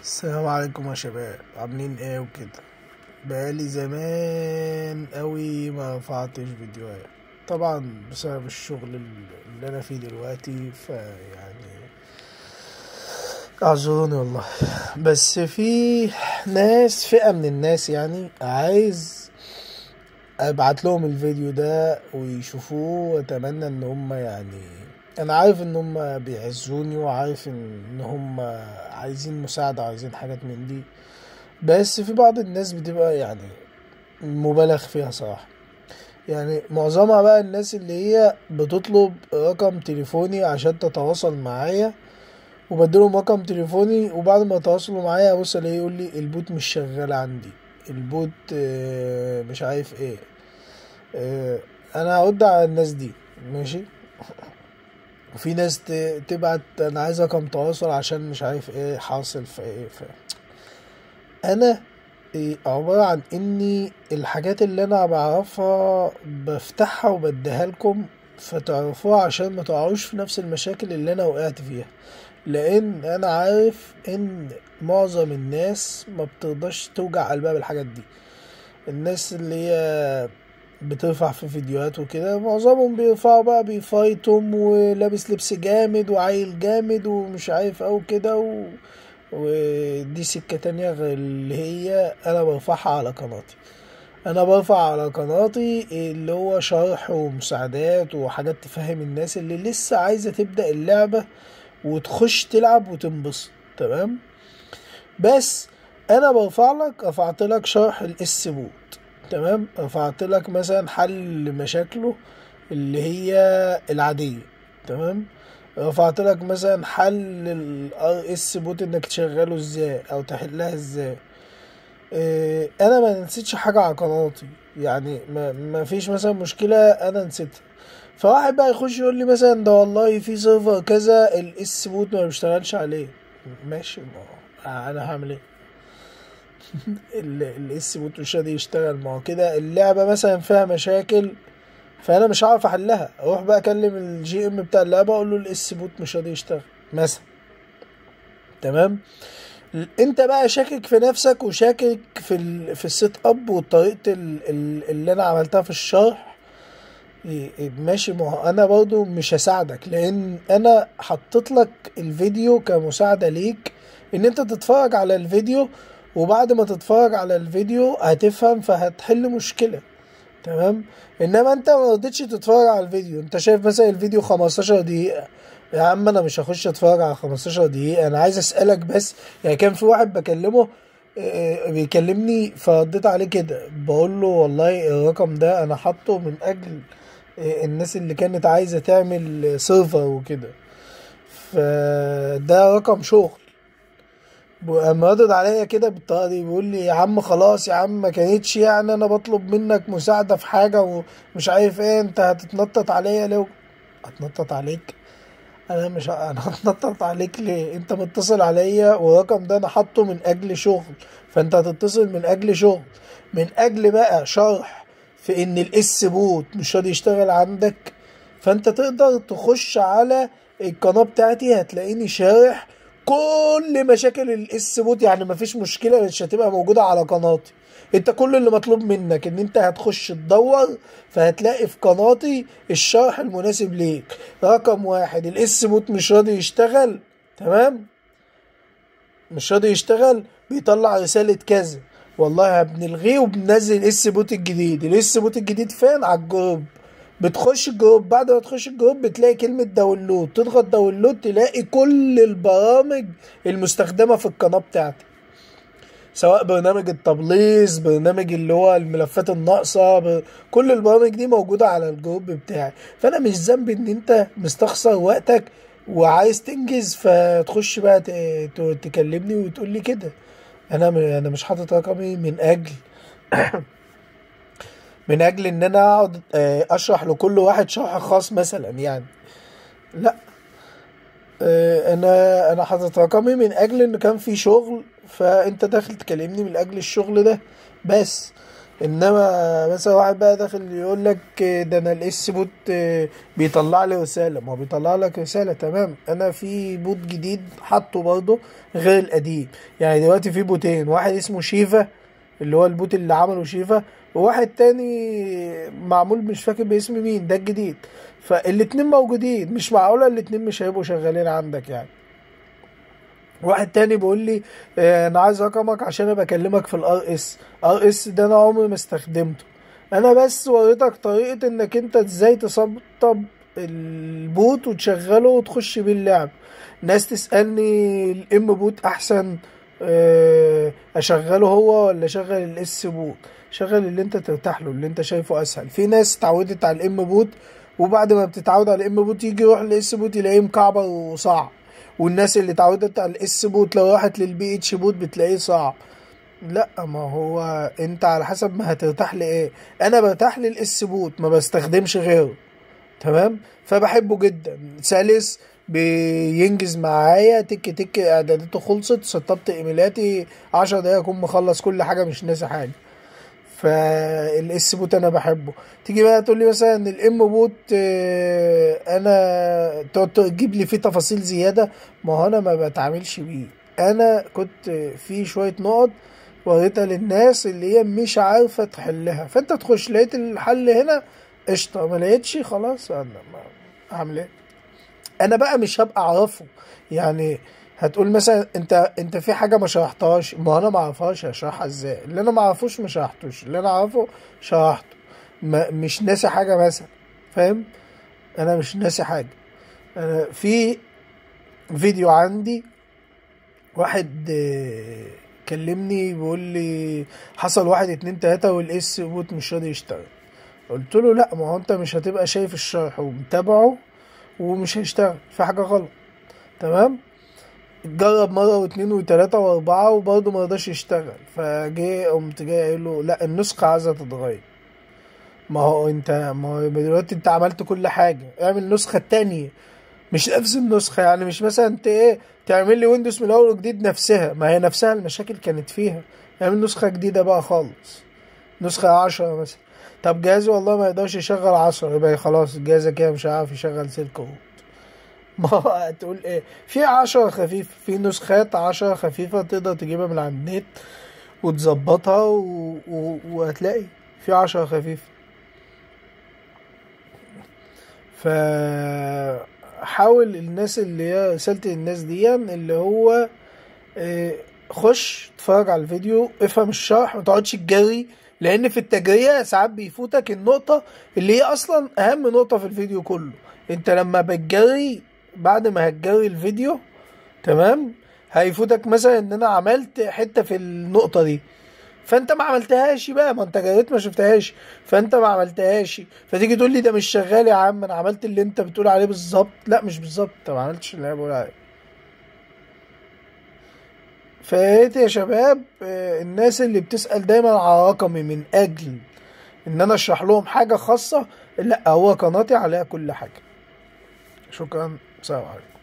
السلام عليكم يا شباب، عاملين ايه وكده؟ بقالي زمان قوي ما رفعتش فيديوهات، طبعا بسبب الشغل اللي انا فيه دلوقتي، فيعني اعذروني والله. بس في ناس، فئة من الناس يعني عايز ابعت لهم الفيديو ده ويشوفوه، واتمنى ان هم يعني، انا عارف ان هم بيعزوني وعارف ان هم عايزين مساعدة، عايزين حاجات من دي، بس في بعض الناس بتبقى يعني مبالغ فيها صراحة. يعني معظمها بقى الناس اللي هي بتطلب رقم تليفوني عشان تتواصل معايا، وبديلهم رقم تليفوني، وبعد ما يتواصلوا معايا ابص الاقيه يقول لي ال bot مش شغال عندي، ال bot مش عارف ايه. انا هرد على الناس دي ماشي. وفي ناس تبعت انا عايز رقم تواصل عشان مش عارف ايه حاصل في ايه. انا عبارة عن اني الحاجات اللي انا بعرفها بفتحها وبديها لكم فتعرفوها عشان ما تقعوش في نفس المشاكل اللي انا وقعت فيها، لان انا عارف ان معظم الناس ما بتقدرش توجع قلبها بالحاجات دي. الناس اللي هي بترفع في فيديوهات وكده معظمهم بيرفعوا بقى بيفايتم ولابس لبس جامد وعيل جامد ومش عارف او كده ودي سكة تانية غير اللي هي انا برفعها على قناتي. انا برفع على قناتي اللي هو شرح ومساعدات وحاجات تفهم الناس اللي لسه عايزة تبدأ اللعبة وتخش تلعب وتنبسط، تمام؟ بس انا برفع لك، رفعت لك شرح ال S bot، تمام؟ رفعت لك مثلا حل مشاكله اللي هي العادية، تمام؟ رفعت لك مثلا حل ال RS bot انك تشغله ازاي او تحلها ازاي. إيه، انا ما نسيتش حاجة على قناتي، يعني ما فيش مثلا مشكلة انا نسيتها. فواحد بقى يخش يقول لي مثلا ده والله في server كذا ال S bot ما بيشتغلش عليه، ماشي، ما انا هعمل ايه؟ ال S bot مش راضي يشتغل، ما هو كده اللعبة مثلا فيها مشاكل فانا مش عارف احلها. اروح بقى اكلم ال GM بتاع اللعبة اقول له ال S bot مش راضي يشتغل مثلا، تمام؟ انت بقى شاكك في نفسك وشاكك في ال setup وطريقه اللي انا عملتها في الشرح، ماشي، ما هو انا برضو مش هساعدك، لان انا حطيت لك الفيديو كمساعدة ليك ان انت تتفرج على الفيديو، وبعد ما تتفرج على الفيديو هتفهم فهتحل مشكلة، تمام؟ انما انت ما رضيتش تتفرج على الفيديو، انت شايف مثلا الفيديو 15 دقيقة، يا عم انا مش هخش اتفرج على 15 دقيقة، انا عايز اسألك بس. يعني كان في واحد بكلمه بيكلمني فرديت عليه كده بقول له والله الرقم ده انا حاطه من اجل الناس اللي كانت عايزة تعمل server وكده، فده رقم شغل. قام ردد عليا كده بالطريقة دي بيقول لي يا عم خلاص يا عم ما كانتش يعني انا بطلب منك مساعدة في حاجة ومش عارف ايه، انت هتتنطط عليا ليه؟ هتنطط عليك؟ انا مش انا هتنطط عليك ليه؟ انت متصل عليا والرقم ده انا حاطه من اجل شغل، فانت هتتصل من اجل شغل، من اجل بقى شرح في ان ال S bot مش راضي يشتغل عندك، فانت تقدر تخش على القناة بتاعتي هتلاقيني شارح كل مشاكل ال S bot، يعني مفيش مشكلة مش هتبقى موجودة على قناتي. انت كل اللي مطلوب منك ان انت هتخش تدور فهتلاقي في قناتي الشرح المناسب ليك. رقم واحد، ال S bot مش راضي يشتغل، تمام؟ مش راضي يشتغل، بيطلع رسالة كذا، والله بنلغيه وبننزل ال S bot الجديد. ال S bot الجديد فين؟ على ال group. بتخش ال group، بعد ما تخش ال group بتلاقي كلمة download، تضغط download تلاقي كل البرامج المستخدمة في القناة بتاعتي، سواء برنامج التبليص، برنامج اللي هو الملفات الناقصة، كل البرامج دي موجودة على ال group بتاعي. فأنا مش ذنبي إن أنت مستخسر وقتك وعايز تنجز فتخش بقى تكلمني وتقول لي كده. أنا مش حاطط رقمي من أجل من اجل ان انا اقعد اشرح لكل واحد شرح خاص مثلا، يعني لا، انا حاطط رقمي من اجل ان كان في شغل، فانت داخل تكلمني من اجل الشغل ده بس. انما مثلا واحد بقى داخل يقول لك ده انا ال S bot بيطلع لي رسالة، ما هو بيطلع لك رسالة تمام. انا في bot جديد حاطه برضه غير القديم، يعني دلوقتي في بوتين، واحد اسمه شيفا اللي هو ال bot اللي عمله شيفا، وواحد تاني معمول مش فاكر باسم مين، ده الجديد. فالاتنين موجودين، مش معقولة الاتنين مش هيبقوا شغالين عندك يعني. واحد تاني بيقول لي انا عايز رقمك عشان ابقى اكلمك في ال RS. RS ده انا عمري ما استخدمته، انا بس وريتك طريقة انك انت ازاي تسطب ال bot وتشغله وتخش بيه اللعب. ناس تسألني ال M bot احسن اشغله هو ولا اشغل ال S bot؟ شغل اللي انت ترتاح له، اللي انت شايفه اسهل. في ناس اتعودت على ال M bot، وبعد ما بتتعود على ال M bot يجي يروح لل S bot يلاقيه مكعبر وصعب. والناس اللي اتعودت على ال S bot لو راحت لل PH bot بتلاقيه صعب. لا، ما هو انت على حسب ما هترتاح لايه. انا برتاح لل S bot، ما بستخدمش غيره، تمام؟ فبحبه جدا، سلس، بينجز معايا تك تك، اعداداته خلصت، سطبت ايميلاتي 10 دقايق اكون مخلص كل حاجة، مش ناسي حاجة. فال S bot انا بحبه. تيجي بقى تقول لي مثلا ال M bot انا تقعد تجيب لي فيه تفاصيل زيادة، ما هو انا ما بتعاملش بيه. انا كنت في شوية نقط وريتها للناس اللي هي مش عارفه تحلها، فانت تخش لقيت الحل هنا قشطه، ما لقيتش خلاص انا اعمل ايه؟ انا بقى مش هبقى اعرفه. يعني هتقول مثلا انت في حاجة ما شرحتهاش، ما انا ما اعرفهاش هشرحها ازاي؟ اللي انا ما اعرفوش ما شرحتوش، اللي انا اعرفه شرحته، مش ناسي حاجة مثلا، فاهم؟ انا مش ناسي حاجة. انا في فيديو عندي واحد كلمني بيقول لي حصل 1 2 3 وال S bot مش راضي يشتغل. قلت له لا، ما هو انت مش هتبقى شايف الشرح ومتابعة ومش هيشتغل، في حاجة غلط، تمام؟ جرب مرة و2 و3 و4 وبرضه ما رضاش يشتغل. فجه قمت جاي قايل له لا، النسخة عايزة تتغير. ما هو انت، ما هو دلوقتي انت عملت كل حاجة، اعمل نسخة تانية مش نفس النسخة. يعني مش مثلا انت ايه تعمل لي ويندوز من الاول وجديد نفسها، ما هي نفسها المشاكل كانت فيها. اعمل نسخة جديدة بقى خالص، نسخة 10 مثلا. طب جهازي والله ما يقدرش يشغل 10، يبقى خلاص جهازك كده مش عارف يشغل سلك روت. ما هو هتقول ايه؟ في 10 خفيف، في نسخات 10 خفيفة تقدر تجيبها من على النت وتظبطها وهتلاقي في 10 خفيفة. فحاول الناس اللي هي رسالتي للناس دي اللي هو خش اتفرج على الفيديو، افهم الشرح، ما تقعدش تجري، لان في التجرية ساعات بيفوتك النقطة اللي هي اصلا اهم نقطة في الفيديو كله. انت لما بتجري، بعد ما هتجري الفيديو تمام، هيفوتك مثلا ان انا عملت حتة في النقطة دي، فانت ما عملتهاش بقى، ما انت جريت ما شفتهاش، فانت ما عملتهاش، فتيجي تقول لي ده مش شغال يا عم، انا عملت اللي انت بتقول عليه بالظبط. لا مش بالظبط، انت ما عملتش اللي انا بقول عليه. فياريت يا شباب الناس اللي بتسأل دايما على رقمي من اجل ان انا اشرح لهم حاجة خاصة، لا، هو قناتي عليها كل حاجة. شكرا، سلام عليكم.